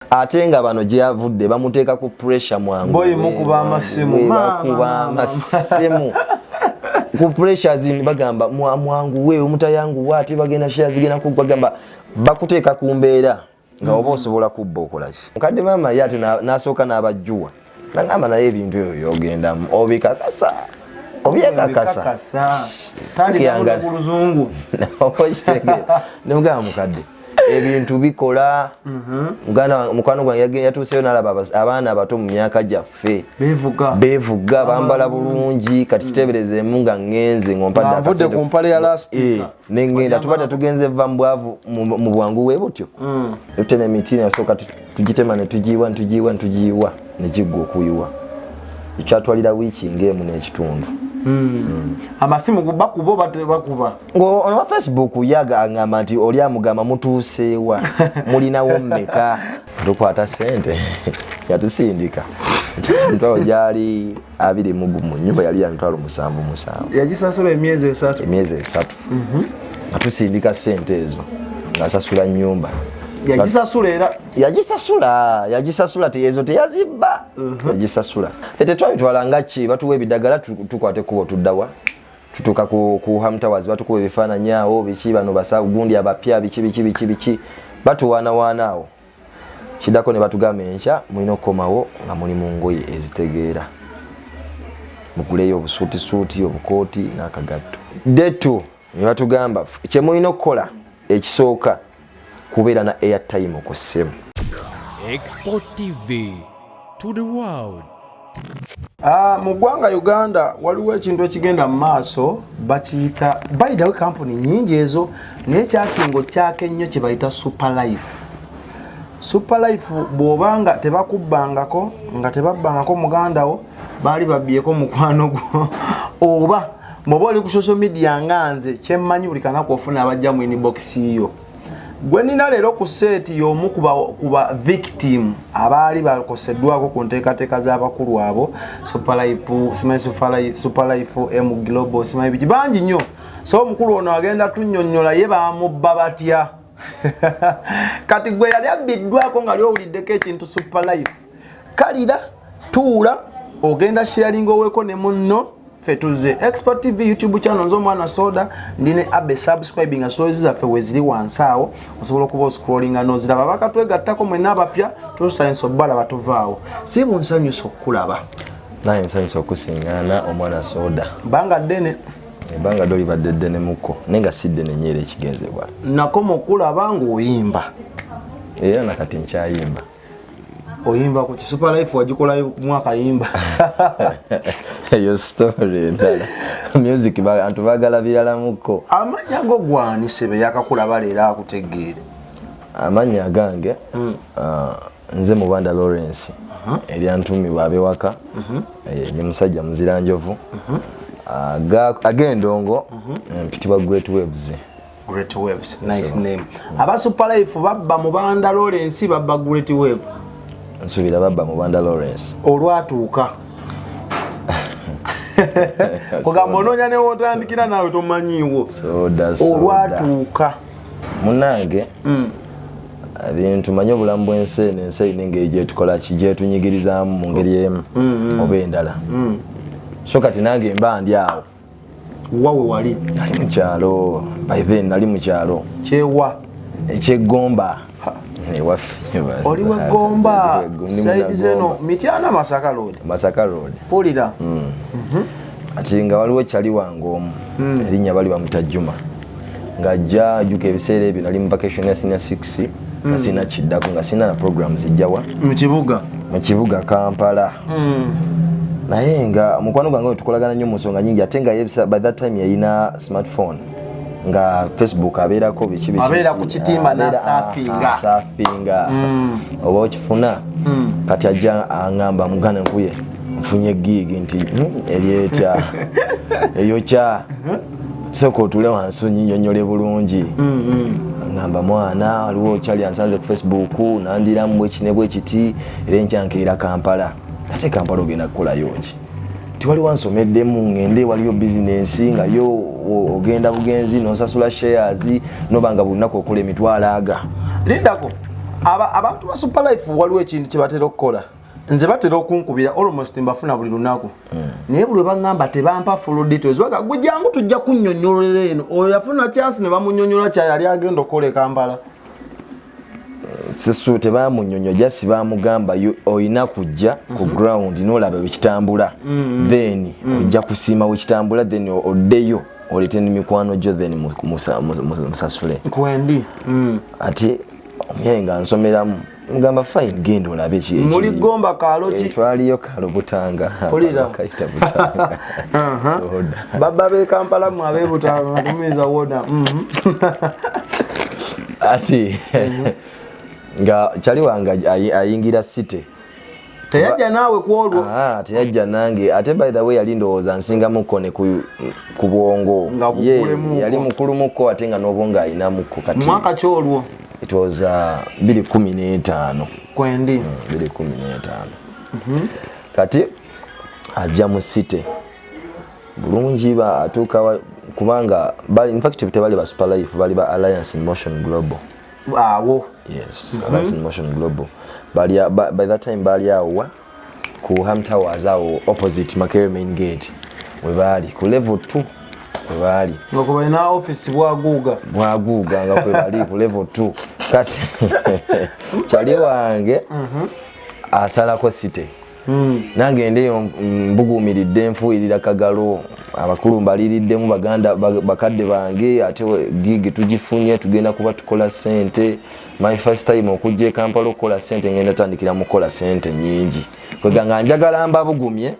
Ate nga bano gye yavudde bamuteeka ku pressure mwangu. Boyi mukuba amasimu. Bakuba amasimu ku pressures, bagamba mwanguwe, omutayanguwa ate bagenda share zigenda kugwa. Gamba bakuteeka ku mbeera nga oba osobola kubba okolaki. Mukadde maama ye ate n'asooka n'abajjuwa, nagamba, "Naye ebintu ebyo byogendamu obikakasa, obyekakasa?" Kakasa. Tandika ku luzungu. Oba okitegeera? Nemugamba, "Mukadde, ebintu bikola." Muganda, mukwano gwange yatuuseyo n'alaba abaana abato mu myaka gyaffe bevuga, bevuga, bambala bulungi. Kati kiteeberezeemu nga ŋŋenze ng'ompadde Nga nvudde akasente. ku mpale ya lastika. Eh, neŋŋenda tuba tetugenze va mu bwavu mu bwangu bwe butyo. Tutema emiti, nasooka tugitema ne tugiyiwa, ne tugiyiwa, ne tugiyiwa, ne giggwa okuyiwa. Ekyatwalira wiiki ng'emu n'ekitundu. Amasimu bakuba oba tebakuba? Ono wa Facebook yaga aŋŋamba nti oli amugamba, "Mutuuseewa? Mulinawo mmeka?" Tukwata sente, yatusindika emitwalo gyali 21, nyumba yali ya 77,000. Yagisasula emyezi 3? Emyezi 3 nga tusindika sente ezo ng'asasula nyumba. Yagisasula era? Yagisasula, yagisasula. Ezo teyazibba, yagisasula. Ffe tetwabitwala nga ki, batuwa ebidagala, tukwata ekkubo, tuddawa? Tutuuka ku Ham Towers, batukuba ebifaananyi awo, biki, bano basa gundi abapya, biki biki biki biki, batuwaanawaana awo. Kiddako ne batugamba, "Enkya mulina okukomawo nga muli mu ngoye ezitegeera, muguleyo obusuutisuuti, obukooti n'akagatto." Day two ne batugamba, "Kye mulina okukola ekisooka kubeera na airtime ku ssimu." Export TV to the world. Ah, mu ggwanga Uganda waliwo ekintu ekigenda mu maaso, bakiyita, by the way, kampuni nyingi ezo, naye kyasinga okyaka ennyo kye bayita Super Life. Super Life, bw'obanga tebakubbangako, nga tebabbangako muganda wo, baali babbyeko mukwano gwo, oba bw'oba oli ku social media nga nze, kyemmanyi buli kanaku ofuna abajja mu inbox yo. Gwe nina leero ku set y'omu kuba victim abaali bakoseddwako ku nteekateeka z'abakulu abo Superlife, simanyi Superlife M Global, simanyi biki, bangi nnyo. So omukulu ono agenda tunnyonnyola ye bamubba batya. Kati gwe yali abbiddwako nga lyowuliddeko ekintu Superlife, kalira tuula, ogenda sharinga oweko ne munno. Ffe tuze Export TV YouTube channel, nze omwana Soda, ndi ne Abe. Subscribing, stories zaffe weziri wansi awo, osobola okuba oscrollinga noziraba. Bakatwegattako mwenna abapya, tusanyusa obbalaba. Tuvaawo si bunsanyusa okukulaba. Naye nsanyusa okusiŋŋaana, omwana Soda. Bbanga ddene. Ebbanga ddo libadde ddene mukko, naye nga si ddene nnyo era ekigenze bwala. Nakoma okulaba ng'oyimba. Era nakati nkyayimba. Oyimba ku Super Life? Wagikolayo mwaka yimba? Eyo story endala. Music bantu baagala biralamuko. Amanya go gwani sebe yakakulaba leero akutegeere? Amannya agange, ah, nze Mubanda Lawrence, eryantumibwa abewaka. Eh, ni musajja muzira njovu. Ag'endongo mpitibwa Great Waves. Great Waves, nice name. Aba Super Life babba Mubanda Lawrence, babba Great Wave? Nsuubira babba Mubanda Lawrence. Olwatuuka kugamba onoonya newootandikira naawe tomanyiiwo. Soda, soda. Olwatuuka. Munange, ebintu manyi obulamu bw'ensi eno, ensi erina engeri gyetukola ki, gyetunyigirizaamu mu ngeri emu oba endala. So kati nange mba ndi awo. Wawe wali? Nali mukyalo by then, nali mukyalo. Kyewa? Ekyegomba ewaffe. Oli wegomba? Ndi side zeno? Munagomba. Mityana, Masaka Road? Masaka Road. Pulira. Ati nga waliwo kyali wange omu, erinnya bali bamuta Juma, ng'ajja ajuka. Ebiseera ebyo nali mu vacation ya senior 6, nga sina kiddako, nga sina na program zijjawa. Mu kibuga? Mu kibuga Kampala. Naye nga mukwano gwange oyo tukolagana nnyo mu nsonga nyingi, ate nga by that time yalina smartphone, nga Facebook abeerako, biki biki. Abeera biki. ku kitimba. Abeera- N'asurfinga. Ah, surfinga oba okifuna. Kati ajja aŋŋamba, "Muganda, nkuye nfunye gig." Nti, "Eri etya eyo? Kya sooka otule wansi onyinyonyole bulungi." Ngamba, "Mwana, waliwo kyali ansanze ku Facebook, nandiramu bweki ne bwekiti, era enkya nkeera Kampala." "Ate Kampala ogenda kukolayo ki?" "Tiwali wansomeddemu, ngende waliyo bizinensi nga yo ogenda bugenzi nosasula shares, noba nga buli lunaku okola emitwalo aga." Lindako. Abantu ba Super Life waliwo ekintu kye batera okukola. Nze batera okunkubira, almost mbafuna buli lunaku, naye buli baŋŋamba tebampa full details. Baga gwe jangu tujja kunnyonnyolera eno. Oyo yafuna chance ne bamunnyonnyola kyayali agenda okukola e Kampala. Sesu tebamunyonyo, just bamugamba oyina kujja ku ground nolaba wekitambula, then ojja kusiima wekitambula, then oddeyo oleete nemikwano gyo, then musasule. Kwendi. Ate omuyaye nga nsomeramu, mugamba fine, genda olabe muli ekiriyo. Gomba kaalo ki? Eh, twaliyo kalo Butanga. Mpulira. Kayita Butanga. Soda. Baba b'e Kampala mwe ab'ebutanga tumiza woda. Ati nga kyali wange ayingira city. Teyajja naawe ku olwo? Ah, teyajja nange. Ate by the way yali ndowooza nsingamuko ne ku bwongo. Nga Ye, bukulemuko. yali mukulumuko ate nga n'obwongo ayinamuko kati. Mwaka ki olwo? It was 2015. Kwendi. 2015. Kati ajja mu city bulungi, ba atuuka kubanga bali, in fact tebali ba Super Life, bali ba Alliance in Motion Global. Awo. Yes, Alliance in Motion Global. Bali by that time bali awo wa ku Ham Towers awo opposite Makerere main gate, we baali ku level 2 we baali. Nga kwe balina office bwaguuga. Bwaguuga nga kwe bali ku level 2. Kati kyali wange asalako city, nange ndeyo mbuguumiridde, nfuuyirira kagalo, abakulu mbaliriddemu, baganda bakadde bange, ate gig tugifunye, tugenda kuba tukola sente. My first time okujja e Kampala okukola sente, ngenda tandikira mu kukola sente nyingi. Kwega nga njagala mbabugumye,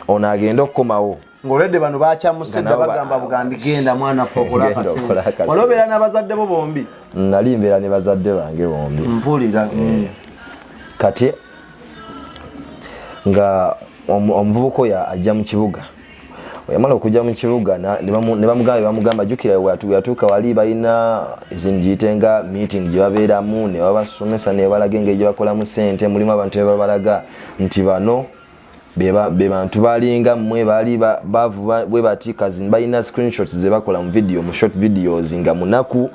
ono agende okukomawo. Ng'olwedde bano bakyamuse dda. Nga nabo Bagamba bugambi, genda mwana ffe okola Genda akasente. okole akasente. Wali obeera n'abazadde bo bombi? Nali mbeera ne bazadde bange bombi. Mpulira. Kati nga omuvubuka oyo ajja mu kibuga, yamala okujja mu kibuga ne bamugamba, bamugamba jjukira yatuuka wali balina giyite nga meeting gye babeeramu ne babasomesa ne babalaga engeri gye bakolamu sente. Mulimu abantu be babalaga nti bano be bantu balinga mmwe, baali baavu bwe bati kazi, balina screenshots ze bakola mu video, mu short videos, nga munaku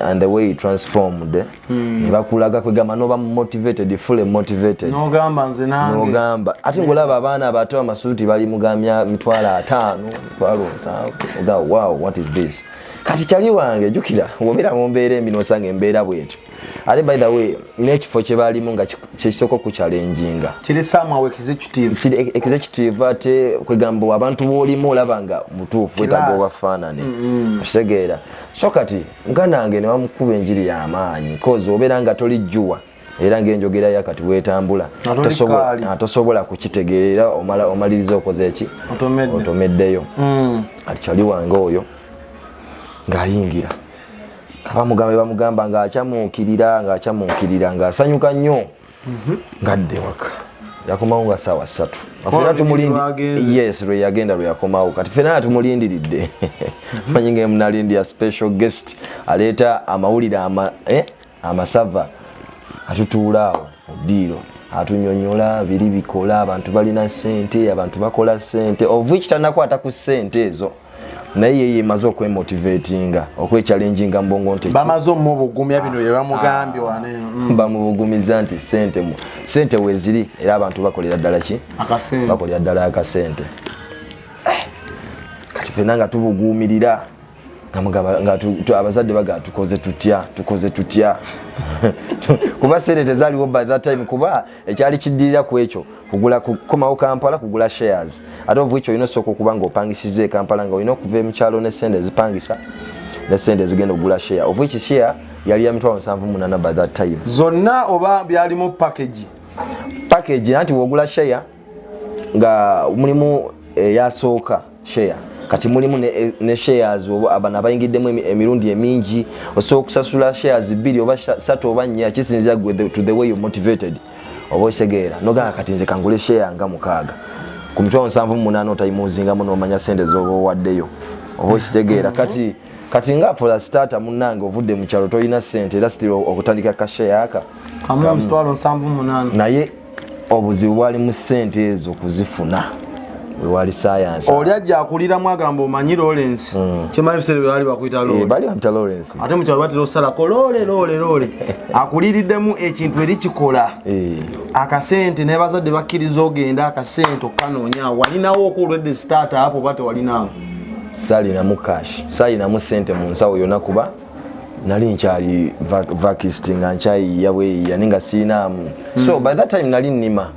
and the way he transformed, ne bakulaga, kwegamba noba motivated, fully motivated. N'ogamba nze nange. Nogamba ate ngolaba abaana abato amasuuti bali mugamya 500,000, 70,000, oga wow, what is this? Kati kyali wange jjukira wobeera mu mbeera embi nosanga embeera bwetyo. Ate by the way n'ekifo kye baalimu nga kyekisooka okuchallenginga. Kiri somehow executive. Siri executive, ate kwegamba abantu boolimu olaba nga mutuufu wetaaga Class. obafaanane, okitegeera? So kati muganda wange ne bamukuba enjiri y'amaanyi, cause obeera nga toli jjuwa era ng'enjogera ya kati weetambula. Nga toli kaali. Tosobola kukitegeera, omaliriza okoze eki? Otomedde. Otomeddeyo. Kati kyali wange oyo ng'ayingira, bamugamba bamugamba ng'akyamuukirira, ng'akyamuukirira, ng'asanyuka nnyo, ngadde waka. Yakomawo nga saawa 3. Ffenna tumulindi. Lwagenze. Yes, lwe yagenda, lwe yakomawo. Kati ffenna tumulindiridde, manyi nga munalindira special guest aleeta amawulire amasava. Atutuula awo mu ddiiro, atunyonyola biri bikola, abantu balina sente, abantu bakola sente, of which tanakwata ku sente ezo, naye ye yemaze okwemotivatinga, okwechallenginga mu bwongo nti Bamaze omubugumya bino bye bamugambye wano eno. Bamubugumiza nti sente sente weziri, era abantu bakolera ddala ki? Akasente. Bakolera ddala akasente. Kati fenna nga tubuguumirira, nga mugamba nga abazadde bagaa tukoze tutya, tukoze tutya, kuba sente tezaaliwo by that time. Kuba ekyali kiddirira ku ekyo kugula, kukomawo Kampala kugula shares, ate of which olina osooka okuba nga opangisiza e Kampala, nga olina okuva emukyalo ne sente ezipangisa ne sente ezigenda okugula share, of which share yali ya 78,000 by that time. Zonna oba byalimu package? Package, anti wogula share nga mulimu eyasooka share, kati mulimu ne shares oba abano abayingiddemu emirundi emingi, osobola okusasula shares bbiri oba satu oba nnya, kisinzira gwe to the way you motivated, oba okitegeera? Nogamba kati nze kangule share nga mukaaga ku 78,000, otayimuzingamu nomanya sente zoba owaddeyo, oba okitegeera? Kati nga for a starter, munnange, ovudde mu kyalo, tolina sente, era still okutandika ka share aka Kamu 78,000. Naye obuzibu bwali mu ssente ezo kuzifuna. Wewali science. Oli ajja akuliramu agamba omanyi Lawrence. Kyemanyi ebiseera bye baali bakuyita Lawrence. Baali bampita Lawrence. Ate mu kyalo batera osalako loole loole loole. Akuliriddemu ekintu eri kikola. Akasente n'abazadde bakkiriza ogenda akasente okanoonya. Walinawo okulwedde start up oba tewalinaawo? Saalinamu cash, saalinamu ssente mu nsawo yonna kuba nali nkyali vakist nga nkyayiiya bweyiiya naye nga sirinaamu. So by that time nali nnima.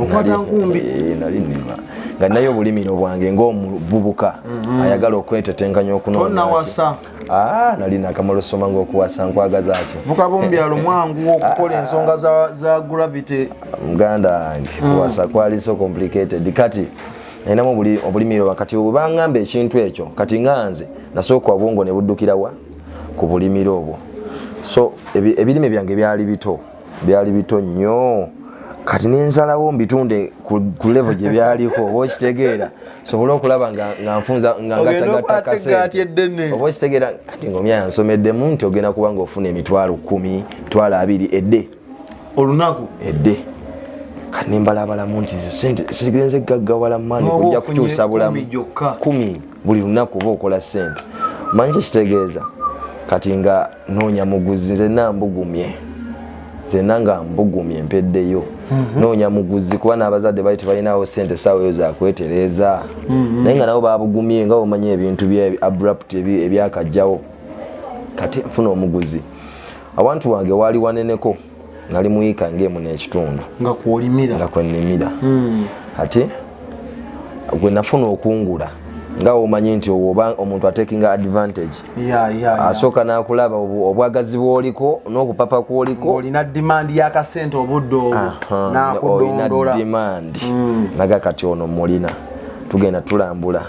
Okwata nkumbi. Nali nnima nga ninayo obulimiro bwange ng'omuvubuka ayagala okwetetenkanya okunoonya. Tonnawasa? Nali nakamala osoma ng'okuwasa nkwagaza ki? Vuka b'omu byalo mwangu okukola ensonga za gravity. Muganda wange, kuwasa kwali so complicated. Kati nalinamu obulimiro, kati bwe bangamba ekintu ekyo, kati nga nze nasooka obwongo ne buddukira wa ku bulimiro obwo. So ebirime byange byali bito, byali bito nnyo. Kati nensalawo mbitunde ku level gye byaliko, oba okitegeera, sobole okulaba nga nfunza nga Ogenda ngattagatta okwata kasente. eggaati eddene. Oba okitegeera, kati ng'omyaya nsomeddemu nti ogenda kuba ng'ofuna 10,000, 20,000 edde. Olunaku. Edde. Kati nembalabalamu nti ezo sente sigenze gaggawala maani N'oba kujja ofunye kukyusa bulamu. 10 gyokka. 10 buli lunaku oba okola sente. Manyi kyekitegeeza? Kati nga noonya muguzi, nzenna mbugumye, nzenna nga mbugumye mpeddeyo, noonya muguzi kuba n'abazadde bali tebalinawo sente saawa eyo zakwetereeza, naye nga nabo babugumye nga bomanyi ebintu bye abrupt ebyakajjawo. Kati nfuna omuguzi, awantu wange waali waneneko, nali muyiika ng'emu n'ekitundu. Nga kwolimira. Nga kwenimira. Ate gwe nafuna okungula, nga omanyi nti oba omuntu atekinga advantage, asooka n'akulaba obwagazi bw'oliko n'okupapa kw'oliko. Ng'olina demand y'akasente obudde obwo. Aha, N'akudondola. olina demand. Naga kati ono mulina tugenda tulambula,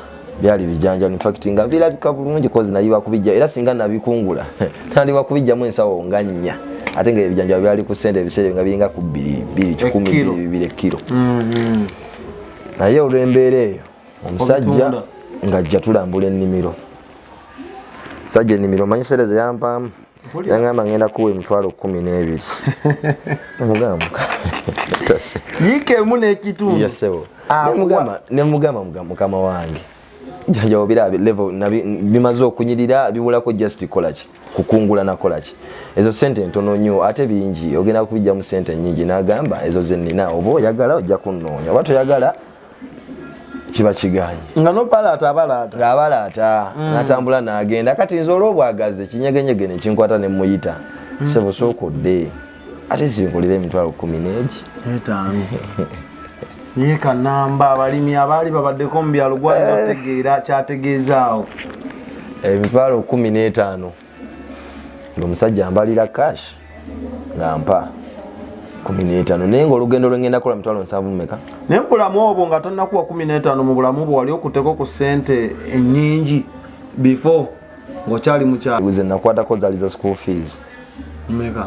byali bijanjalo, in fact nga birabika bulungi kozi nali bakubijja, era singa nabikungula nali bakubijjamu ensawo nga nnya, ate nga ebijanjalo byali ku sente ebiseera nga biringa ku bbiri bbiri kikumi Ekkiro. bbiri bibiri ekkiro. Naye olw'embeera eyo omusajja Obitunda. ng'ajja tulambula ennimiro. Sajja ennimiro, omanyi sente ze yampaamu? Mpulira. Yangamba ngenda kuwa 12,000. Nemugamba Yiika emu n'ekitundu. Yes, sebo. Akuwa. Nemugamba mukama wange, jjajja obiraba level bimaze okunyirira, biwulako just kolaki kukungula nakolaki, ezo sente ntono nnyo ate bingi, ogenda kubijjamu sente nnyingi. N'agamba ezo ze nnina, oba oyagala ojja kunnoonya, oba toyagala kiba kiganye. Nga nopalaata abalaata. Ng'abalaata n'atambula n'agenda. Kati nze olw'obwagazi ekinyegenyege ne kinkwata ne muyita, sebo sooka odde ate sinkulira 15,000. 5 ye kanamba. Abalimi abaali babaddeko mu byalo gwayinza otegeera kyategeezaawo. 15,000 ng'omusajja ambalira cash nga mpa 15, naye ng'olugendo lwengenda kola 70,000 meka. Naye mu bulamu obwo nga tannakuwa 15, mu bulamu bwo wali okutteko ku ssente ennyingi before ng'okyali mukyalo? Ze nakwatako zaali za school fees. Meka?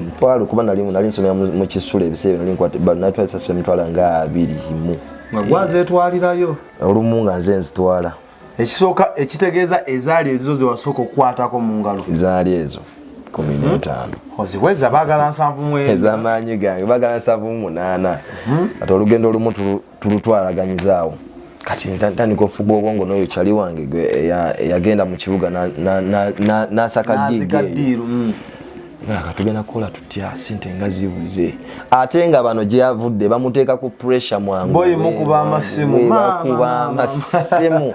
Mutwalo, kuba nali nsomera mu kisulo ebiseera nali nkwata nali twasasula 20,000 20. Nga gwazeetwalirayo? Olumu nga nze nzitwala. Ekisooka ekitegeeza ezaali ezizo ze wasooka okukwatako mu ngalo? Zaali ezo 15. Oziweza baagala 79. Ez'amaanyi gange bagala 78. Kati olugendo olumu tulutwalaganyizaawo. Kati ntandika ofuga obwongo n'oyo kyali wange gwe eyagenda mu kibuga n'asaka N'azika gig eyo. Ddiiru. Nga tugenda kukola tutya, sente nga zibuze, ate nga bano gye yavudde bamuteeka ku pressure mwangu. Boyi mukuba amasimu, maama, bakuba maama. Amasimu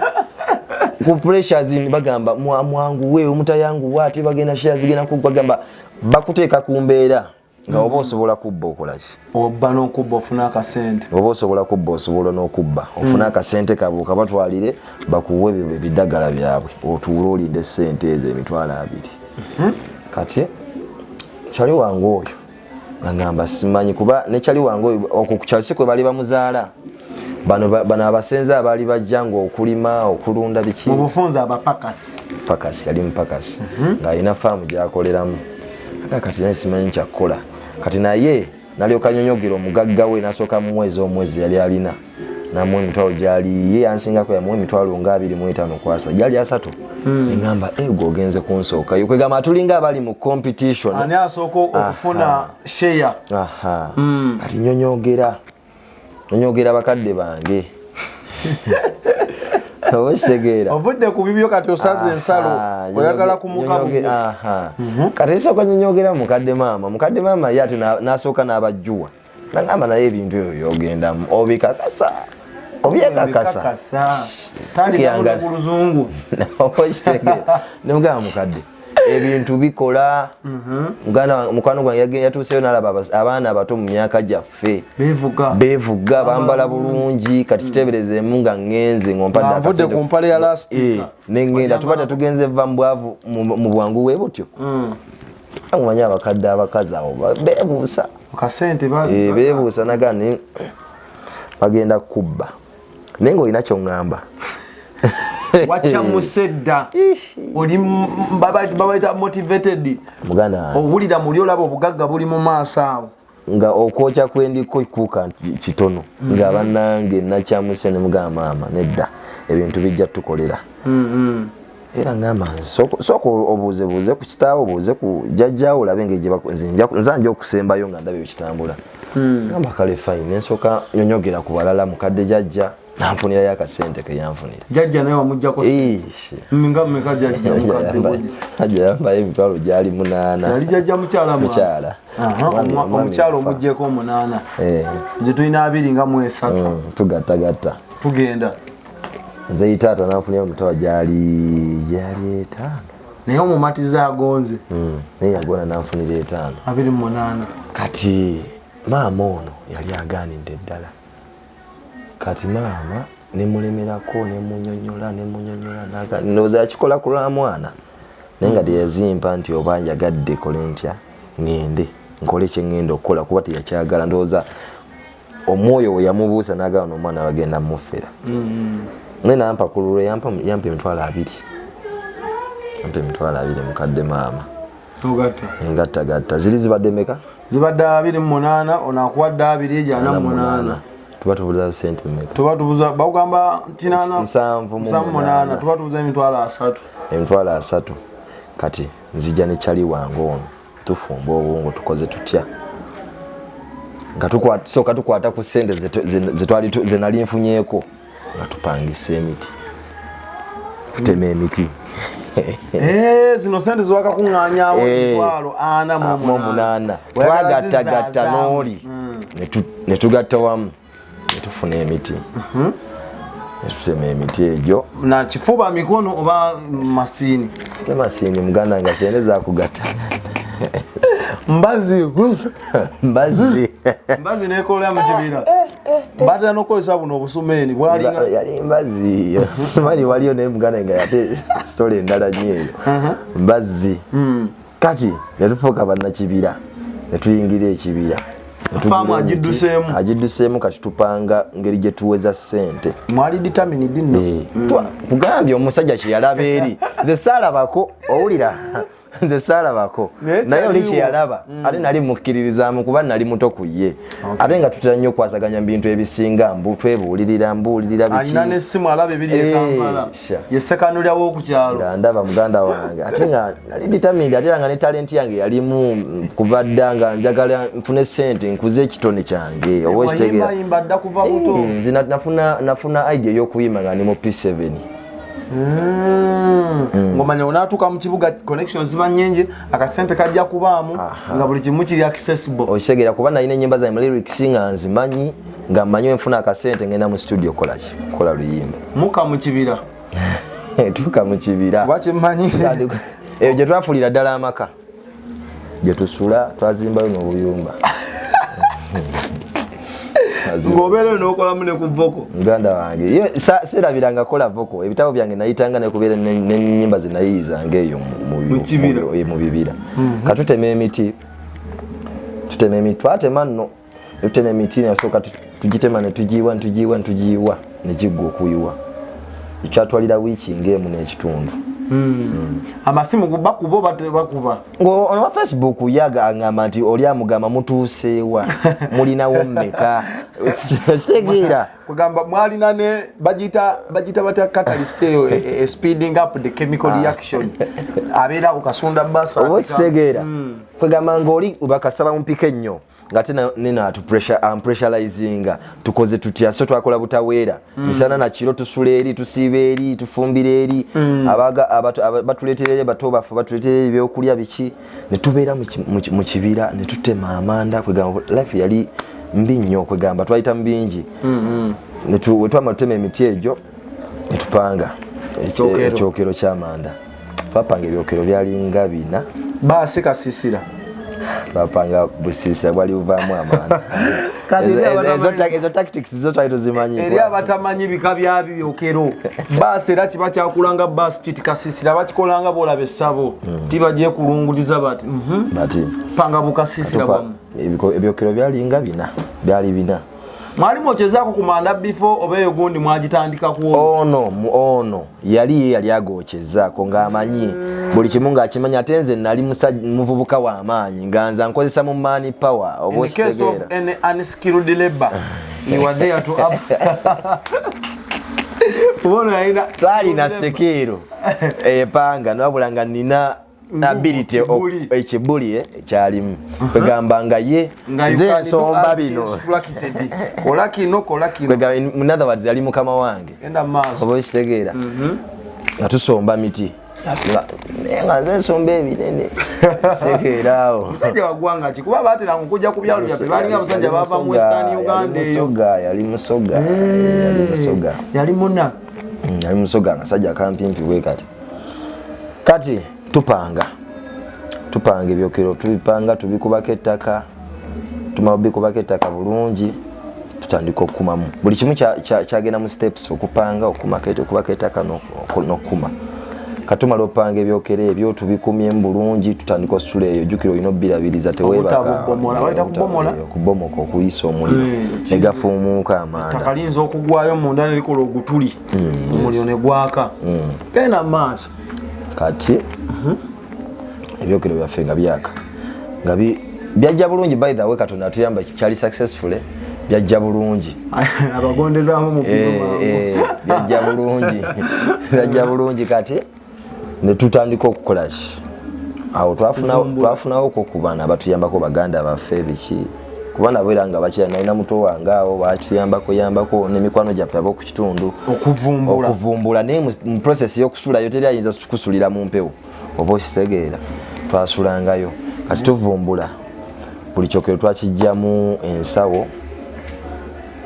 ku pressure zini, bagamba mwanguwe omutayanguwa ate bagenda share zigenda kugwa, gamba bakuteeka ku mbeera nga oba osobola kubba okolaki. Obba n'okubba ofuna akasente. Oba osobola kubba, osobola n'okubba ofune akasente kaabwe okabatwalire bakuwe ebyo ebiddagala byabwe, otuule olinde sente ezo 20,000. Kati kyali wange oyo nga ngamba simanyi kuba ne kyali wange oyo okwo ku kyalo si kwe bali bamuzaala. Bano bano abasenze abaali bajja nga okulima okulunda biki. Mu bufunze abapakasi. Pakasi, yali mupakasi ng'alina faamu gyakoleramu. Aka kati naye simanyi kyakkola. Kati naye nalyoka nyonyogera omugagga we, nasooka mumwezi omwezi yali alina namuwa emitwalo gyali ye yansingako, yamuwa emitwalo nga 25 kwasa gyali 30. Neŋamba ego ogenze kunsookayo, kwegamba tulinga abali mu competition. Ani asooka okufuna share? Aha. Kati nyonyogera Nyonyogera bakadde bange, oba okitegeera? Ovudde ku bibyo, kati osaze ensalo, oyagala kumuka. Kati nsooka nyonyogera mukadde maama. Mukadde maama ye ate n'asooka n'abajjuwa, nagamba, "Naye ebintu ebyo byogendamu obikakasa, obyekakasa?" Ku luzungu. Oba okitegeera? Nemugamba, "Mukadde, ebintu bikola." Muganda, mukwano gwange yatuuseyo nalaba abaana abato mu myaka gyaffe bevuga, bevuga, bambala bulungi. Kati kiteeberezeemu nga ŋŋenze ng'ompadde Nga nvudde akasente. ku mpale ya lastika. Neŋŋenda, tuba tetugenze va mu bwavu mu bwangu bwe butyo. Mumanyi abakadde abakazi awo beebuusa. Kasente. Beebuusa naga ni bagenda kubba, naye ng'olina kyoŋŋamba. Wakyamuse dda, oli babayita motivated. Muganda wange. Owulira muli olaba obugagga buli mu maaso awo. Nga okwokya kwendiko kuuka kitono, nga bannange nakyamuse, ne mugamba, "Maama, nedda, ebintu bijja tukolera." Era ngamba, "Sooka obuuzebuuze ku kitaawo, obuuze ku jjajjaawo, olabe engeri gye nze nja okusembayo nga ndaba ebikitambula." Ngamba, "Kale, fine." Nensooka nyonyogera ku balala. Mukadde jjajja nanfunirayo akasente ke yanfunira. Jjajja naye wamugjako? Eish. Nga mmeka jjajja mukadde bwe? Jjajja yambayo 800,000. Yali jjajja mukyala mwana? Mukyala. Aha, Omwami omukyala yafa. Omugyeko 8. Eh, gye tulina 23. Tugattagatta. Tugenda. Nze taata nanfunirayo omutwalo gyali 5. Naye omumatiza agonze. Naye yagona nanfunira 5. 28. Kati maama ono yali agaanidde ddala. Kati maama nemulemerako, nemunyonyola, nemunyonyola, ndowooza yakikola ku lwa mwana, naye nga teyazimpa nti oba njagadde kole ntya, ŋŋende nkole kye ŋŋenda okukola, kuba teyakyagala. Ndowooza omwoyo we yamubuusa n'agamba n'omwana bagenda mufera. Naye nampa ku lulwe, yampa 20,000, yampa 20,000 mukadde maama. Ogatta. Ngattagatta ziri zibadde meka? Zibadde 28, ono akuwadde 20, egyo 48. Tuba tubuza sente meka? Tuba tubuza, bakugamba 80. 78. 78, tuba tubuza 30,000. 30,000. Kati nzija ne kyali wange ono, tufumba obwongo, tukoze tutya? Nga tusooka tukwata ku sente ze nali nfunyeeko, nga tupangisa emiti, tutema emiti. Eh, zino sente zewakakuŋŋaanyawo, Eh. 48,000. 8. Oyagala Twagattagatta. zizzazaamu. N'oli ne tugatta wamu ne tufuna emiti, ne tutema emiti egyo. Na kifuba, mikono oba masiini? Temasiini, muganda, nga sente zakugatta. Mbazi. Mbazi. Mbazi nekolera mu kibira, batera n'okukozesa buno obusumeeni bwalinga. Yali mbazi, simanyi waliyo, naye muganda nga ate story endala nnyo eyo. Mbazzi. Kati netufuuka bannakibira, netuyingira ekibira. Ne tugula Faamu emiti. agidduseemu. Agidduseemu. Kati tupanga ngeri gye tuweza ssente. Mwali determined nno. Eh, kugambye omusajja kyeyalaba eri nze saalabako, owulira? Nze saalabako. Naye naye oli kyaliwo. kyeyalaba, ate nali mukkiririzaamu kuba nali muto ku ye, ate nga tutera nnyo okwasaganya mu bintu ebisinga, mbu twebuulirira, mbuulirira biki. Alina n'essimu, alaba ebiri e Eh, Kampala. sha. Ye sekanulya w'okukyalo. Nga ndaba muganda wange, ate nga nali determined, ate era nga ne talent yange yalimu kuva dda nga njagala nfune sente nkuze ekitone kyange, oba okitegeera? Wayimbayimba dda kuva buto? Eh, nze nafuna idea ey'okuyimba nga ndi mu P7. Ng'omanya onaatuuka mu kibuga, connections ziba nnyingi, akasente kajja kubaamu, nga buli kimu kiri accessible. Okitegeera? Kuba nalina enyimba zange mu lyrics nga nzimanyi, nga mmanyi wenfuna akasente ngenda mu studio kola ki, kola luyimba. Muka mu kibira. Tuuka mu kibira. Kuba kyemmanyi. Eyo gye twafuulira ddala amaka gye tusula, twazimbayo n'obuyumba. Ng'obeereyo n'okolamu ne ku vocal. Muganda wange, serabira nga kola vocal. Ebitabo byange nayitanga nekubeera n'ennyimba ze nayiyizanga eyo Mu kibira. Mu bibira. Katutema emiti, tutema emiti, twatema nno, tutema emiti, nasooka tugitema ne tugiyiwa, ne tugiyiwa, ne tugiyiwa, ne giggwa okuyiwa. Ekyatwalira wiiki ng'emu n'ekitundu. Amasimu bakuba oba tebakuba? Ono wa Facebook yaga aŋŋamba nti oli amugamba, "Mutuuseewa? Mulinawo mmeka?" Kitegeera? Kugamba mwalina ne bagiyita batya catalyst eyo speeding up the chemical reaction, abeera okasunda basa. Oba okitegeera? Kwegamba ngaoli bakasaba mupika ennyo. Ngate nina ampressurizinga, tukoze tutya? So twakola butaweera, misana nakiro, tusula eri, tusiiba eri, tufumbira eri, abaga batuleetera eri, bato baffe batuleetera eri ebyokulya biki, ne tubeera mu kibira ne tutema amanda. Kwegamba life yali mbi nnyo, kwegamba twayita mu bingi. We twamala tutema emiti egyo ne tupanga Ekyokero. Ekyokero ky'amanda. Twapanga ebyokero byalinga 4. Baasi kasisira. Twapanga busiisira bwali buvaamu amanda. Kati eri Ezo tactics zo twali tuzimanyi. Eri abatamanyi bika bya byokero, baasi era kiba kyakulanga baasi kiti kasisira bakikolanga bwolaba essabo tibajekulunguliza bati. Bati. Panga bukasisira bwamu. Ebyokero byalinga 4, byali 4. Mwali mwokyezaako ku manda before oba eyo gundi mwagitandika ku Ono ono yali ye yali agokyezaako ng'amanyi buli kimu, ng'akimanyi, ate nze nali muvubuka w'amaanyi nga nze nkozesa mu man power oba In case of okitegeera. any unskilled labor, you are there to up. Ono yalina Saalina sekeero epanga, nabula nga nina ability Kibuli. Ekibuli kyalimu, kwegamba nga ye Nga you nze can do nsomba as bino. instructed. Kola kino, kola kino. Kwegamba in other words yali mukama wange. Genda maaso. Oba okitegeera, nga tusomba miti, naye nga nze nsomba ebinene, kitegeera awo. Musajja wa ggwanga ki? Kuba baateranga okujja ku byalo byaffe, baalinga abasajja bava mu Western Uganda eyo. Musoga, yali Musoga, yali Musoga. Yali muna. Yali Musoga, akasajja akampimpi bwe kati. Kati tupanga tupanga ebyokero, tubipanga, tubikubako ettaka, tumala obikubako ettaka bulungi, tutandika okukumamu buli kimu. Kyagenda mu steps: okupanga, okubako ettaka n'okukuma. Katumala opanga ebyokero ebyo, tubikumyemu bulungi, tutandika osula eyo. Jjukira olina obbirabiriza, teweebaka. Obutabubomola. Bayita kubomola? Okubomoka, okuyisa omuliro ne gafuumuuka amanda. Ettaka liyinza okugwayo munda ne likola ogutuli, omuliro ne gwaka. Genda maaso. Kati ebyokero byaffe nga byaka, nga byajja bulungi. By the way, Katonda atuyamba, kyali successful, byajja bulungi. Abagondezaamu mu mangu. Byajja bulungi, byajja bulungi. Kati ne tutandika okukola ki awo, Kuvumbula. twafunawo ko ku baana batuyambako, baganda baffe biki, kuba nabo era nga bakira. Nalina muto wange awo, batuyambako yambako n'emikwano gyaffe ab'oku kitundu. Okuvumbula. Okuvumbula, naye mu process y'okusulayo teri ayinza kusulira mu mpewo, oba okitegeera. Twasulangayo. Kati tuvumbula, buli kyokero twakijjamu ensawo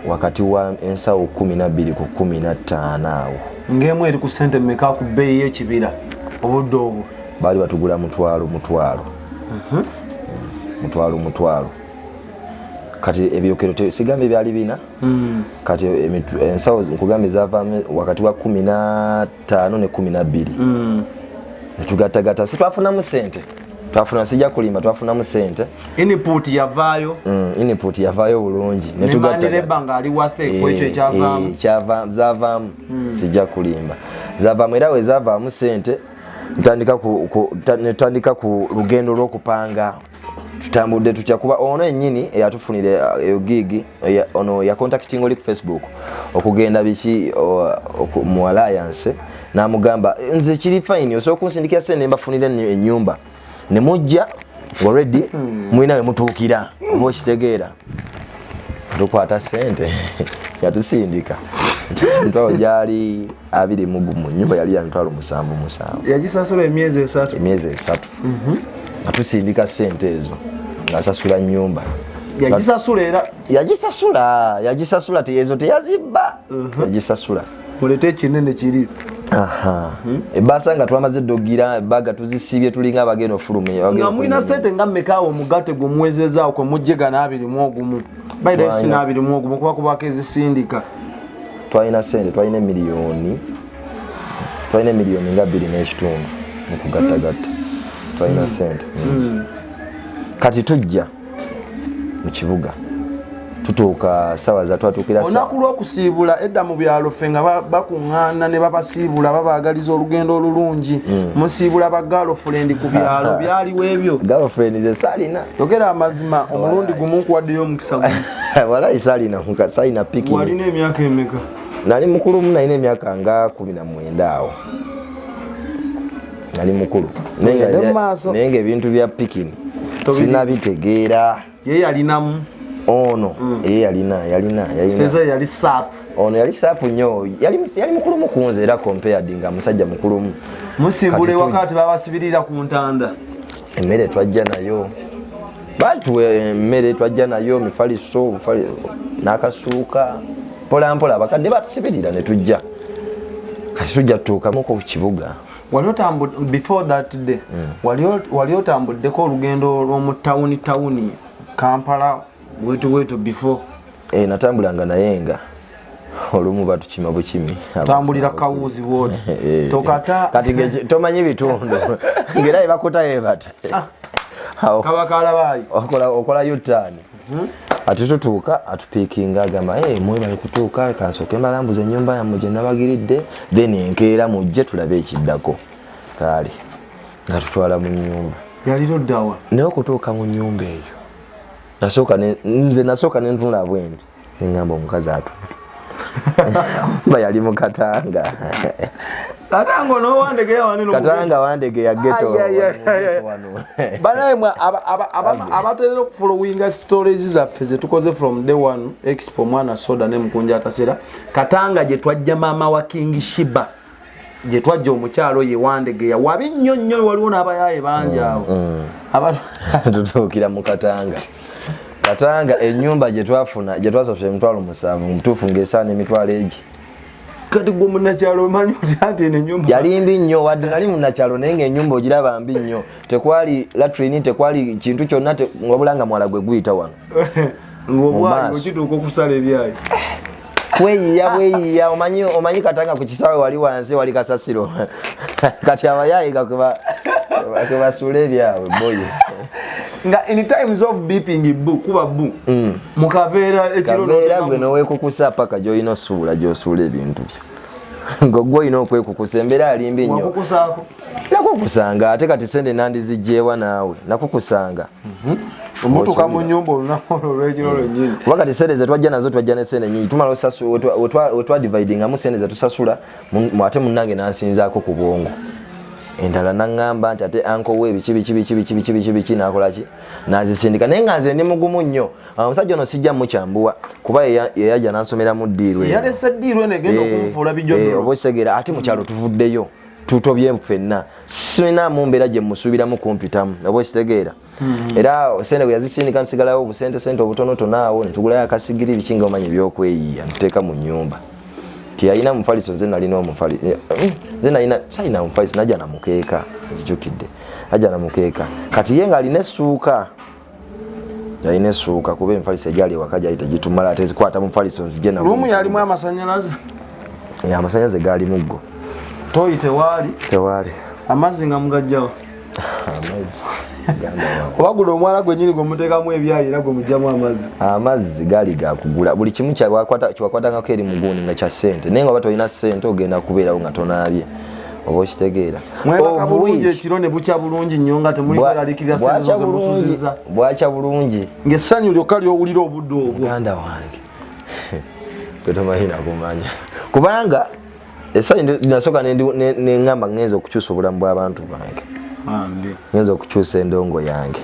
wakati wa ensawo 12 ku 15 awo. Ng'emu eri ku sente mmeka ku bbeeyi y'ekibira obudde obwo? Baali batugula mutwalo mutwalo, mutwalo mutwalo. Kati ebyokero sigambye byali 4. Kati ensawo nkugambye zavaamu wakati wa 15 ne 12. Netugattagatta, si twafunamu sente, twafuna, sijja kulimba, twafunamu sente. Input yavaayo. Input yavaayo bulungi. Ne man labor ng'ali wathe ku ekyo ekyavaamu. Zavaamu, sijja kulimba, zavaamu. Era we zavaamu sente, netutandika ku lugendo lw'okupanga. Tutambudde tutya? Kuba ono ennyini eyatufunira eyo gig, ono yacontacting oli ku Facebook okugenda biki mu alliance, n'amugamba nze kiri fine, osobola okunsindikira sente nembafunira ennyumba ne mujja already mulina we mutuukira, oba okitegeera. Tukwata sente yatusindika, emitwalo gyali 21, nyumba yali ya 77,000. Yagisasula emyezi 3. Emyezi 3 nga tusindika sente ezo ng'asasula nyumba. Yagisasula era? Yagisasula, yagisasula, ezo teyazibba, yagisasula. Mulete ekinene kiri. Aha. Ebbaasa nga twamaze ddogira ebbaga, tuzisibye, tulinga abagenda ofulumya. Nga mulina sente nga mmeka awo omugatte gwe muwezezaawo kwe mujje gana 21? Bayida si n'21 kuba kubako ezisindika. Twalina sente, twalina emiliyoni, twalina emiliyoni nga 2 n'ekitundu mu kugattagatta, twalina sente. Kati tujja mu kibuga, tutuuka sawa za twatuukira Olunaku lw'okusiibula, edda mu byalo ffe nga bakuŋŋaana ne babasiibula, babaagaliza olugendo olulungi. Musiibula ba girlfriend ku byalo, byaliwo ebyo? Girlfriend ze saalina. Yogera amazima, omulundi gumu nkuwaddeyo omukisa gumu. Walayi saalina, saalina piki. Walina emyaka emeka? Nali mukulu, nalina emyaka nga 19 awo, nali mukulu. Tugende mu maaso. Naye nga ebintu bya pikini Tobiri- sinabitegeera. Ye yalinamu ono. Ye yalina yalina yalina. Feza yali sharp. Ono yali sharp nnyo, yali mukulumu kunze era compared nga musajja mukulumu. Musimbula ewaka tebabasibirira ku ntanda. Emmere twajja nayo, batuwa emmere twajja nayo, mifaliso n'akasuuka, mpola mpola abakadde batusibirira ne tujja. Kati tujja tutuukamuko ku kibuga. Wali before that day, wali otambuddeko olugendo lw'omu tawuni, tawuni Kampala wetu wetu before? Eh, natambulanga naye nga olumu batukima bukimi. Tambulira kawuzi bwoti tokata. Kati tomanyi bitundu ngera ebakuta yebata. Kaba kalabayi. Okola U-turn. Ate tutuuka atupiikinga, agamba, "Hey, mwebale kutuuka, kansooke mbalambuza ennyumba yammwe gye nabagiridde, then enkeera mujje tulabe ekiddako." Kaale nga tutwala mu nnyumba. Yali luddawa? Naye okutuuka mu nnyumba eyo nze nasooka nentunula bwe nti neŋŋamba omukazi atuntu ba yali mu Katanga. Katanga onowandege waneno. Katanga Wandege ya ghetto. Banaye mwe abaterera okufollowinga stories zaffe zetukoze from day one, Expo Mwana Soda ne Mukunja Atasera, Katanga gye twajja maama wa King Shiba, gye twajja omukyalo ye Wandegeya wabi nnyo nnyo, waliwo n'abayaaye bangi awo. Tutuukira mu Katanga. Katanga ennyumba gye twafuna, gye twasasula 70,000, mutuufu ng'esaana emitwalo egi. Kati gwe munnakyalo omanyi otya nti eno ennyumba Yali mbi nnyo, wadde nali munnakyalo, naye ng'ennyumba ogiraba mbi nnyo. Tekwali latrine, tekwali kintu kyonna, wabula nga mwala gwe guyita wano. Ng'obwali Maaso. okituuka okusala ebyayi. Kweyiya bweyiya, omanyi Katanga ku kisaawe wali wansi wali kasasiro, kati abayaayi kwe basuula ebyabwe boye. Nga in times of beeping bu kuba bu mukaveera ekiro. Kaveera gwe noweekukusa paka gyolina osuula, gyosuula ebintu byo ng'ogwe olina okwekukusa, embeera ali mbi nnyo. Wakukusaako? Nakukusanga, ate kati sente nandizigyewa naawe nakukusanga. Omutuuka mu nyumba olunaku olwo olwekiro lwennyini. Kuba kati sente zetwajja nazo, twajja ne sente nyingi, tumala wetwadividingamu sente zetusasula, ate munnange nansinzaako ku bwongo endala, naŋŋamba nti ate anko we biki biki biki biki biki biki biki, nakolaki nazisindika, naye nga nze ndi mugumu nnyo. Omusajja ono sijja mukyambuwa kuba yeyajja nansomeramu ddiiru eno. Yalese ddiiru eno egenda okunfuula bijodolo. Oba okitegeera, ate mu kyalo tuvuddeyo tutobye ffenna, sinamu mbeera gye musuubiramu kumpitamu, oba okitegeera. Era sente bwe yazisindika nsigalawo obusente sente obutonotono awo, netugulayo akasigiri biki nga omanyi ebyokweyiiya, ntuteeka mu nyumba. Teyalina mufaliso, nze nalina omufaliso, nze nalina, salina mufaliso, najja na mukeeka, nzijukidde najja na mukeeka. Kati ye ng'alina essuuka, yalina essuuka, kuba emifaliso egyali ewaka gyali tegitumala, ate zikwata mufaliso nzije nagwo. Lumu yalimu amasanyalaze? Amasanyalaze gaali muggo. Toyi tewaali? Tewaali. Amazzi nga mugajjawa? Amazzi, ganda wange. Oba guno omwala gwennyini gwe muteekamu ebyayi era gwe mugyamu amazzi? Amazzi gaali gakugula, buli kimu kyewakwatangako eri mugundi nga kya ssente, naye nga oba tolina ssente ogenda kubeerawo nga tonaabye, oba okitegeera. Mwebaka Of bulungi ekiro ne bukya bulungi nnyo nga temuli kweraliikirira sente bwakya zo bulungi, zemusuziza? Bwakya bulungi. Ng'essanyu lyokka ly'owulira obudde obwo? Muganda wange, gwe tomanyi nakumanya, kubanga essanyu nasooka neŋŋamba ngenza okukyusa obulamu bw'abantu bange, Bambi. ngenza okukyusa endongo yange.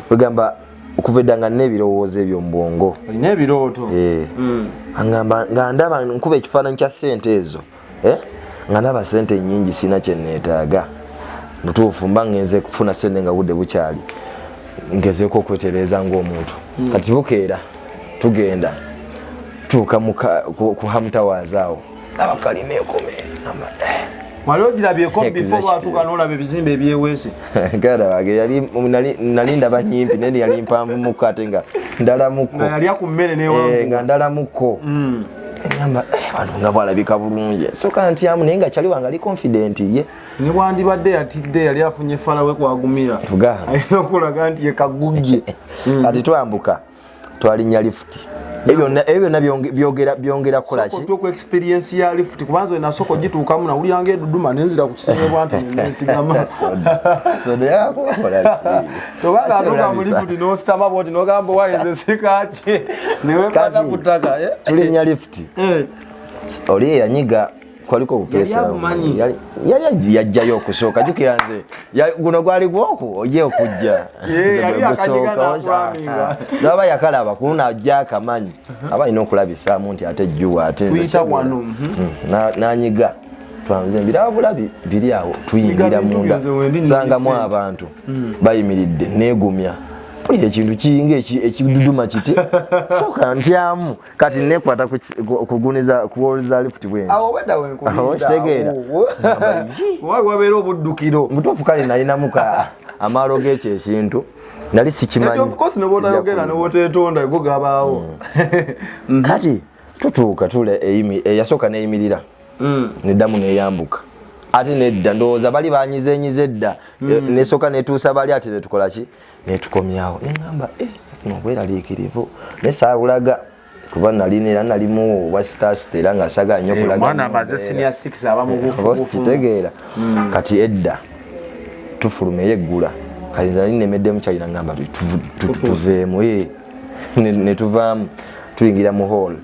Kwegamba okuva edda nga nina ebirowoozo ebyo mu bwongo. Olina ebirooto. Eh. Aŋŋamba nga ndaba nkuba ekifaananyi kya ssente ezo, eh? Nga ndaba ssente nnyingi, sirina kye neetaaga. Mutuufu mba ngenze kufuna ssente nga budde bukyali, ngezeeko okwetereeza ng'omuntu. Kati bukeera tugenda tuuka ku Ham Towers awo, laba kalina ekome. Ngamba, eh. Wali ogirabyeko before? Exactly. Bwatuuka n'olaba ebizimbe ebyeweese. Ganda wange, yali nali ndaba nyimpi, naye yali mpanvu muko ate nga ndalamuko. Nga yalya ku mmere. Eh, Newanvu. Nga ndalamuko. Ngamba, eh, bano nga bwalabika bulungi, soka ntyamu, naye nga kyali wange ali confident ye. Ne bwandibadde yatidde, yali afunye falawe kwagumira. Tugamba. Alina okulaga nti ye kagugye. Kati twambuka, twalinnya lifuti, ebyo byonna byongera kukola ki? Sooka ku experience ya lift, kubanza olina sooka ogituukamu, nawulira nga eduduma nenzira ku kisenge bwanti nensigama. Soda yakukola ki? Tobanga atuuka mu lift n'ositama bwoti n'ogamba wayenze sikaki newekwata Kati, ku ttaka, eh? Tulinnya lifuti. Eh. Oli eyanyiga Kwaliko Yali abumanyi. Yali yajjayo okusooka. Jjukira nze guno gwali gwoku oye okujja. Ye, Nze yali gwe akanyiga gusooka. n'akulamiga. Naba yakalaba kuno ajja akamanyi aba alina okulabisaamu nti ate jjuwa ate nze Tuyita kitegeera. wano, Nanyiga twanze mbiraba bulabi biri awo, tuyingira Nyiga bintu munda, byo nze wendi nina nsangamu sente. abantu bayimiridde, neegumya, mpulira ekintu kiyinga ekiduduma kiti, soka ntyamu, kati nekwata kuguniza kuwoleza lift bwenti. Awo wedda. Awo kitegeera. Wali wabeera obuddukiro. Mutuufu, kale nalinamu ka amaalo g'ekyo ekintu nali sikimanyi. Of course, nebwotayogera nebwotetonda go gabaawo. Kati tutuuka tule eyasooka neyimirira, neddamu neyambuka, ate nedda, ndowooza bali banyizenyize edda. Nesooka netuusa bali, ate netukola ki, netukomyawo. Neŋamba, "Eh, nobweraliikirivu," naye saabulaga kuba nalina era nalimu obwa stasita era nga sagala nnyo kulaga Omwana nnyo amaze mbeera. senior 6 aba mubuufubuufu. Kitegeera. Kati edda tufuluma eyeggula, kati nze nali nemeddemu kyalina, ngamba tuveemu, netuvaamu tuyingira mu hall.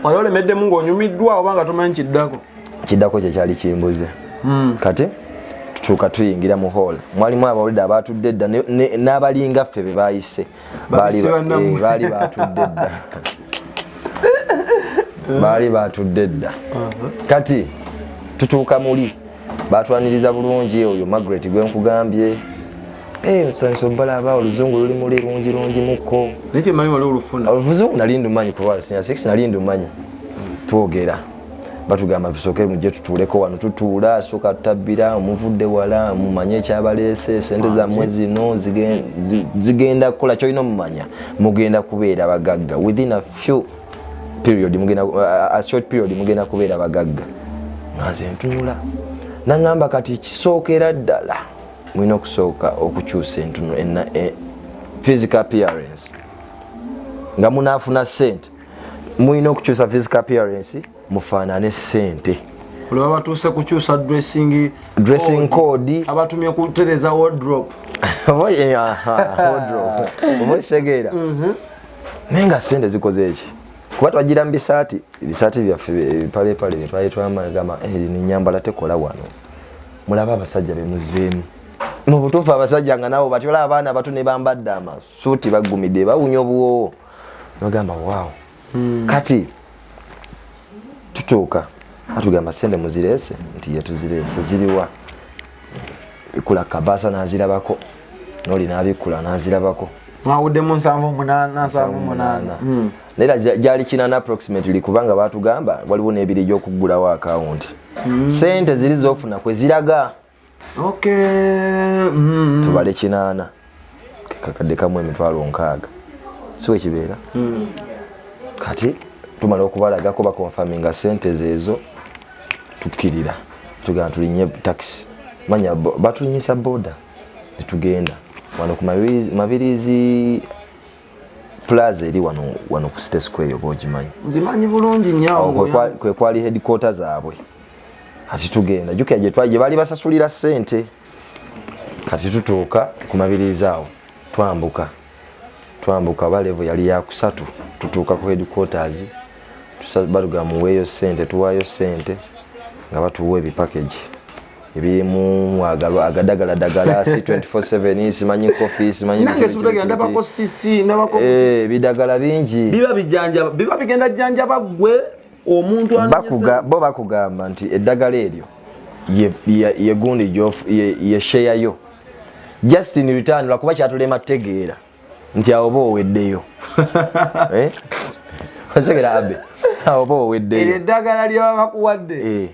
Wali olemeddemu ng'onyumiddwa oba nga tomanyi kiddako? Kiddako kyekyali kimbuze. Kati tutuuka tuyingira mu hall, mwalimu abawulidde abatudde edda n'abalinga ffe be bayise. Babise bannammwe. Baali batudde edda, baali batudde edda. Kati tutuuka muli, batwaniriza bulungi. Oyo Margaret gwe nkugambye, "Musanyusa obalaba, oluzungu luli muli lungi lungi mukko." Naye kyemanyi wali olufuna. Oluzungu nali ndumanyi kuba senior six nali ndumanyi. Twogera, batugamba tusooke mujje tutuuleko wano. Tutuula, sooka tutabbira, omuvudde wala, mumanye ekyabaleese, sente zammwe zino zigenda kukola kyolina omumanya, mugenda kubeera bagagga within a few period, mugenda a short period mugenda kubeera bagagga. Nga nze ntunula, naŋŋamba, "Kati kisookera ddala mulina okusooka okukyusa entuno physical appearance. Nga munaafuna sente, mulina okukyusa physical appearance, mufaanane sente." Olwo babatuuse kukyusa dressing. Dressing code. Abatumye kutereza wardrobe. Oba aha, wardrobe. Oba okitegeera, naye nga sente zikoze eki, kuba twagira mu bisaati, ebisaati byaffe ebipalepale byetwali twamagamba ninyambala tekola wano. Mulabe abasajja bemuzeemu mu butuufu, abasajja nga nabo batyola abaana abato ne bambadde amasuuti, bagumidde, bawunya obuwoowo, nogamba waawo. Kati tutuuka, atugamba, "Sente muzireese?" Nti, "Ye, tuzireese." "Ziriwa?" Bikula kabaasa nazirabako, noli nabikula nazirabako. Mwawuddemu 78, 78. Naye era gyali 80 approximately, kubanga batugamba waliwo n'ebiri gy'okuggulawo akawunti, sente ziri zofuna kwe ziraga. Tubale 80, kakadde kamu 60,000, si wekibeera? Kati tumala okubalagako, bakonfaminga sente zeezo, tukkirira, tugamba tulinye taxi, manya batulinyisa boda netugenda wano ku Mabirizi Plaza eri wano wano ku City Square, oba ogimanyi? Ngimanyi bulungi nnyo. Awo awo kwe kwali headquarter zaabwe. Kati tugenda, jjukira gye gye baali basasulira ssente. Kati tutuuka ku Mabirizi awo, twambuka twambuka, oba level yali yakusatu, tutuuka ku headquarters, batugamba muweeyo ssente, tuwaayo ssente nga batuwa ebipackage ebirimu agadagaladagala, C24/7, simanyi coffee, simanyi Nange biki, sibutegera. biki, Ndabako biki. cc, ndabako. Ebidagala bingi. Biba bijanjaba, biba bigenda jjanjaba gwe omuntu anonye. Bo bakugamba nti eddagala eryo ye gundi ye sheyayo just in return, lwakuba kyatulema tegeera nti awo oba oweddeyo. Eh? Otegera abe awo oba Eryo oweddeyo. Eddagala lyebaba bakuwadde,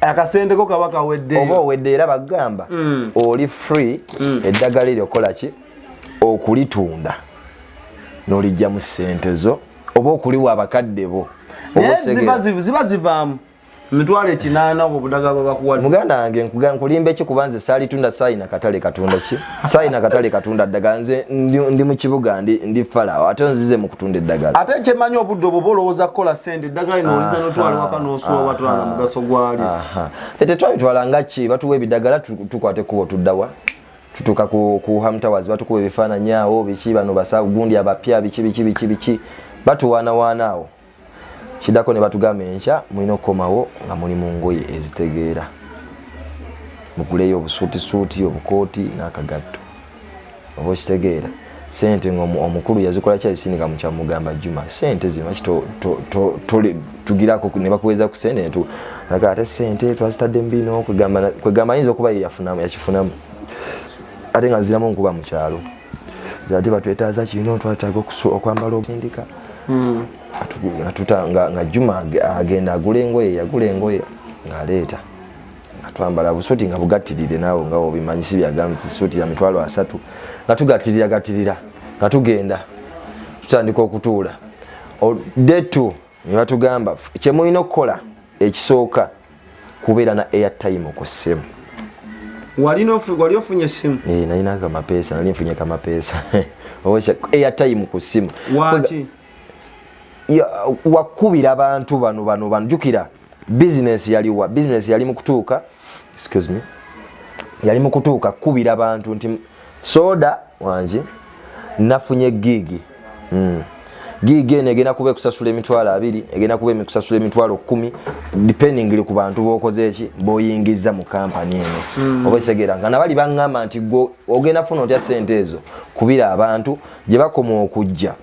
akasente ko kaba kaweddeyo. Oba owedde, era bagamba oli free eddagala eryo okola ki, okulitunda n'olijjamu ssente zo oba okuliwa abakadde bo. Oba Naye otegeera? ziba zivaamu 80,000 obwo budagala bwe bakuwadde. Muganda wange, nkulimba eki, kuba nze saalitunda, saayina katale katunda ki, saayina katale katunda ddagala. Nze ndi mu kibuga, ndi falawo, ate nzize mu kutunda eddagala. Ate kyemanyi, obudde obwo olowooza kukola sente, eddagala lino oyinza notwala waka n'osuwa watwala mugaso gwalyo. Aha. Ffe tetwabitwala nga ki, batuwa ebidagala, tukwate ekkubo tuddawa. Tutuuka ku Ham Towers, batukuba ebifaananyi awo, biki, bano basa gundi abapya, biki biki biki biki, batuwaanawaana awo. Kiddako ne batugamba enkya mulina okukomawo nga muli mu ngoye ezitegeera, muguleyo obusuutisuuti, obukooti n'akagatto, oba okitegeera. Sente nga omukulu yazikola kyazisindika mu kyamugamba Juma, sente zino lwaki tugirako ne bakuweza ku sente netu naga ate sente twazitadde mu bino, kwegamba ayinza okuba ye yakifunamu ate nga nziramu nkuba mu kyalo ate batwetaaza kino, twetaaga okwambala obusindika. Nga Juma agenda agula engoye, yagula engoye ng'aleeta nga twambala busuuti nga bugattirire, naawe nga obimanyi, si byagamba nti suuti ya 300,000, nga tugattirira gattirira nga tugenda tutandika okutuula. Day two ne batugamba kye mulina okukola ekisooka kubeera na airtime ku ssimu. Wali ofunye essimu? Eh, nalina kamapeesa, nali nfunye kamapeesa, airtime ku ssimu. Waki? Wakubira abantu bano bano bano. Jjukira bizinesi yaliwa, bizinesi yali mu kutuuka, excuse me, yali mu kutuuka kukubira bantu nti soda wangi nafunye gig. Gig eno egenda kuba ekusasula 20,000, egenda kuba ekusasula 10,000, depending ku bantu bokoze eki boyingiza mu kampani eno. Oba osegeera nga nabali baŋŋamba nti gwe ogenda funa otya sente ezo, kubira abantu gye bakoma okujja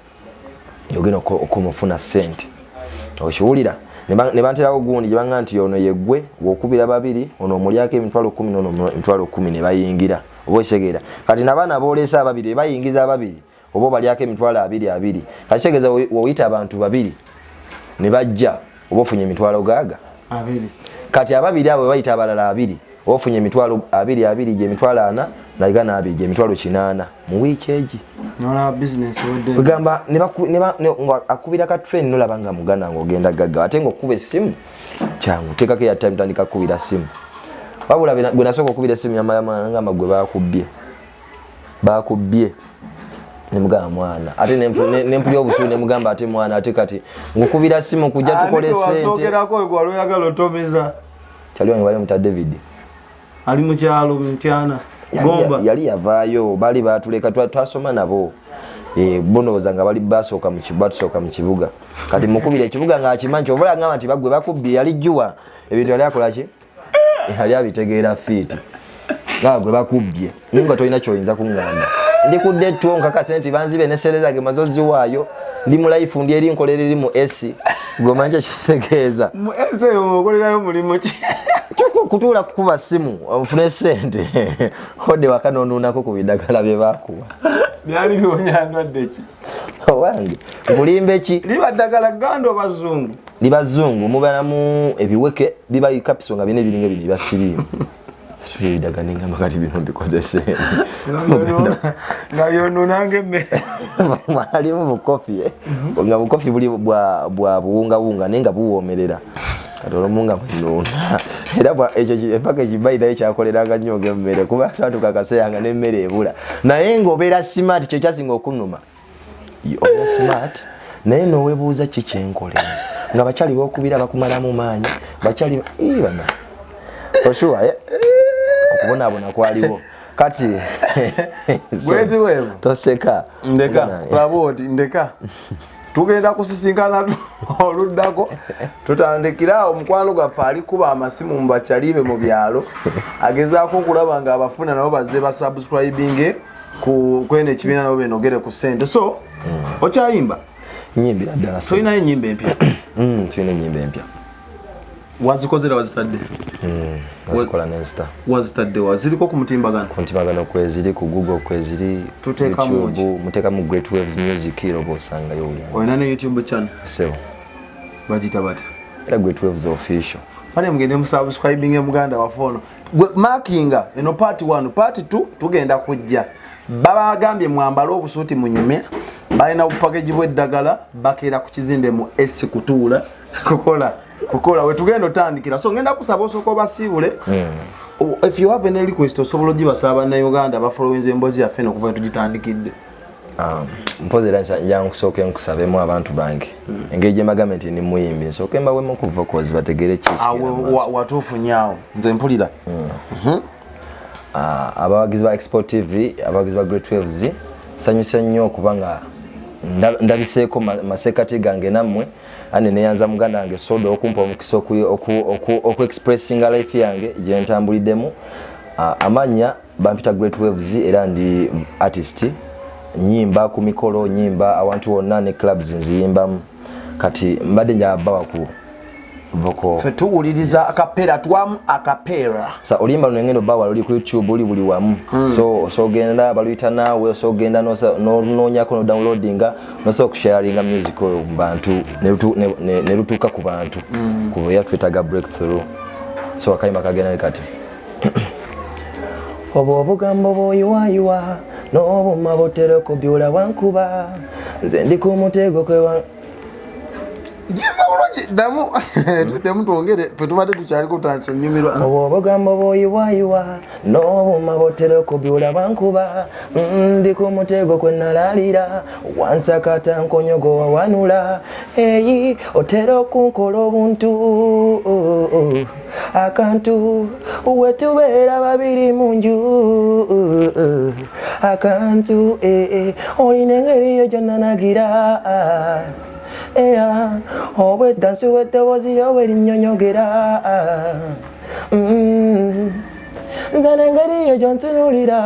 ogenda okumufuna sente, okiwulira. Ne banterawo gundi gye baŋŋamba nti ono yeggwe wokubira babiri, ono omulyako 10,000, nono 10,000 ne bayingira, oba okitegeera. Kati nabaana boolesa ababiri bayingiza ababiri, oba obalyako 20,000 20. Kati kitegeeza woyita abantu babiri ne bajja, oba ofunye emitwalo gaaga 20. Kati ababiri abo bayita abalala abiri, oba ofunye 20,000 20, gye 40,000 naga n'abiri, gye 80,000 mu wiiki egi. Nolaba bizinesi wedde. Kugamba nga akubira ka train, nolaba nga muganda ng'ogenda gagga, ate ng'okuba essimu kyangu, teekako airtime, tandika kukubira simu. Wabula gwe nasooka okubira essimu yamayama, gwe bakubbye, bakubbye. Nemugamba mwana, ate nempulya obusuulu, nemugamba ate mwana, ate kati ngukubira simu kujja tukole sente. Wasookerako gwe wali oyagala otomeza? Kyali wange bali muta David. Ali mu kyalo Mityana, Gomba. Yali yavaayo, baali batuleka, twasoma nabo. Bonooza nga bali basooka mu batusooka mu kibuga. Kati mukubira ekibuga ng'akimanyi, kyova olaba nti bagwe bakubbye, yali jjuwa ebintu yali akola ki, yali abitegeera fiiti nga gwe bakubbye, naye nga tolina kyoyinza kuŋŋamba. Ndi kudde etwo nkakase nti banzibe ne sente zange maze oziwaayo, ndi mu life, ndi eri nkolera eri mu esi, gweomanyi kyekitegeeza. Mu ensi eyo okolerayo mulimu ki? Kutuula kukuba simu ofune sente, odde waka nonuunako ku bidagala bye bakuwa. Byali biwonya ndwadde ki? Owange mulimbe ki? Liba ddagala ganda oba zungu? Liba zungu, mubeeramu ebiweke biba kapiso nga bina ebiringa bino ebya siriimu. Tuli ebidagala nengamba kati bino mbikozese. Nga byononanga emmere. Alimu bukofi, eh? Nga bukofi buli bwa buwungawunga naye nga buwoomerera. Kati olumu nga bwenuuna era ekyo empaka ekibayirayo kyakoleranga nnyo ng'emmere, kuba twatuuka akaseera nga n'emmere ebula, naye ng'obeera smart. Kyo kyasinga okunnuma, obeera smart naye nowebuuza ki kyenkolera nga bakyali bokubira bakumalamu maanyi, bakyali bana oshuwa, eh? Okubonaabona kwaliwo kati. Great Wave. Toseka. Ndeka laba oti ndeka tugenda kusisinkana oluddako, tutandikire awo. Omukwano gwaffe ali kuba amasimu mu bakyalibe mu byalo, agezaako okulaba nga abafuna nabo bazze basubscribinge ku kweno ekibiina, nabo benogere ku ssente. So okyayimba? Nyimbira ddala. Tolinayo ennyimba empya? Tulina ennyimba empya. Wazikozera, wazitadde? Nazikola nensita. Wazitadde wa? Ziriko ku mutimbagano? Ku mutimbagano kweziri, ku Google kweziri. Tuteekamu YouTube, ki? Muteekamu Great Waves Music era oba osangayo buli. Olina ne YouTube channel? Sebo. Bagita bata? Era Great Waves Official. Bane mugende musubscribing muganda waffe ono. Gwe markinga eno part 1, part 2 tugenda kujja. Babagambye mwambale obusuuti munyume, balina bupakeji bw'eddagala, bakeera ku kizimbe mu S kutuula kukola kukola wetugenda otandikira. So ngenda kusaba osooka obasiibule. If you have any request, osobola ogibasaba bannayuganda bafollowinze emboozi yaffe eno okuva wetugitandikidde. Mpozi era nja nkusooke nkusabemu abantu bange, engeri gye mbagambye nti ndi muyimbi, nsooke mbawemu ku vocals bategere ki awo ekigenda mu maaso. Watuufu nyaawo, nze mpulira. Ah, abawagizi ba Expo TV, abawagizi ba Great Waves, sanyuse nnyo okuba nga Ndabiseeko masekati gange nammwe, ane neyanza muganda wange Soda okumpa omukisa oku expressinga life yange gye ntambuliddemu. Amannya bampita Great Waves, era ndi artist, nyimba ku mikolo, nyimba awantu wonna ne clubs nziyimbamu. Kati mbadde njala bawa ku vocal. Ffe tuwuliriza acapella, twamu acapella. Sa oluyimba luno engendo bawa luli ku YouTube, luli buli wamu. So osogenda baluyita naawe, osogenda nonoonyako, no downloadinga, nosobola okusharinga music oyo mu bantu ne lutuuka ku bantu. Kuba era twetaaga breakthrough. So akayimba kagenda kati: obwo obugambo bw'oyiwayiwa n'obuma butera okubyula wankuba, nze ndi ku mutego kwewa. Yimba bulungi, ddamu, tuddemu, twongere. Ffe tubadde tukyaliko, tutandise onyumirwa. Obwo obugambo bw'oyiwayiwa n'obuma butera okubyula bankuba, ndi ku mutego kwe nalalira, wansakata nkonyogo wawanula eyi, otera okunkola obuntu akantu wetubeera babiri mu nju akantu eh, eh, olina engeri yo gyonnanagira eya obwedda nsiwa eddoboozi lyo bwe linnyonyogera. Nze n'engeri yo gyontunulira,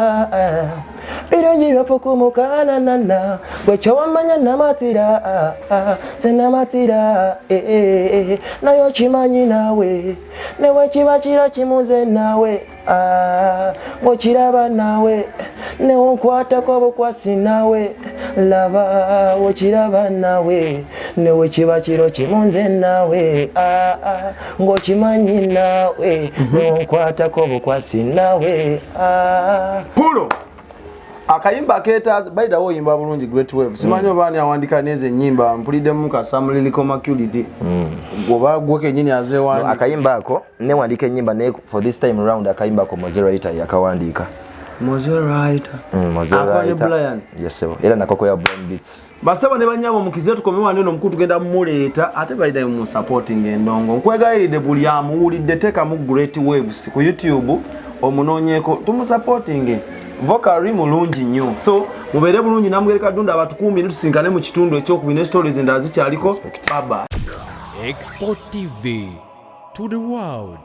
birungi byafukumukananana, gwe kyowamanya namatira, nze namatira eh, eh, eh, naye okimanyi naawe newe kiba kiro kimuze naawe, ng'okiraba naawe newonkwatako obukwasi naawe, laba okiraba naawe newe kiba kiro kimu nze naawe, ng'okimanyi naawe newonkwatako obukwasi naawe. Pulo akayimba aketaaza. By the way, oyimba bulungi, Great Wave. Simanyi oba ani awandika neze ennyimba, mpuliddemu ka some lyrical maturity, oba gwe kenyini azeewandika? Akayimba ako newandika ennyimba, naye for this time round akayimba ako Moze Writer yakawandiika. Moze Writer? Moze Akola ne Writer. Brian? Yes, sir. Era nakoko ya Brian Beats. Basebo ne banyabo, mukize tukome wano eno. Omukulu tugenda mumuleeta ate balida mu supporting endongo. Nkwegayiridde, buli amuwulidde, teekamu Great Waves ku YouTube, omunoonyeeko, tumusupporting. Vocally mulungi nnyo. So mubeere bulungi. Namugereka Ddunda abatukuumi, ne tusinkane mu kitundu ekyokubiri ne stories endala zikyaliko. Baba. Export TV to the world.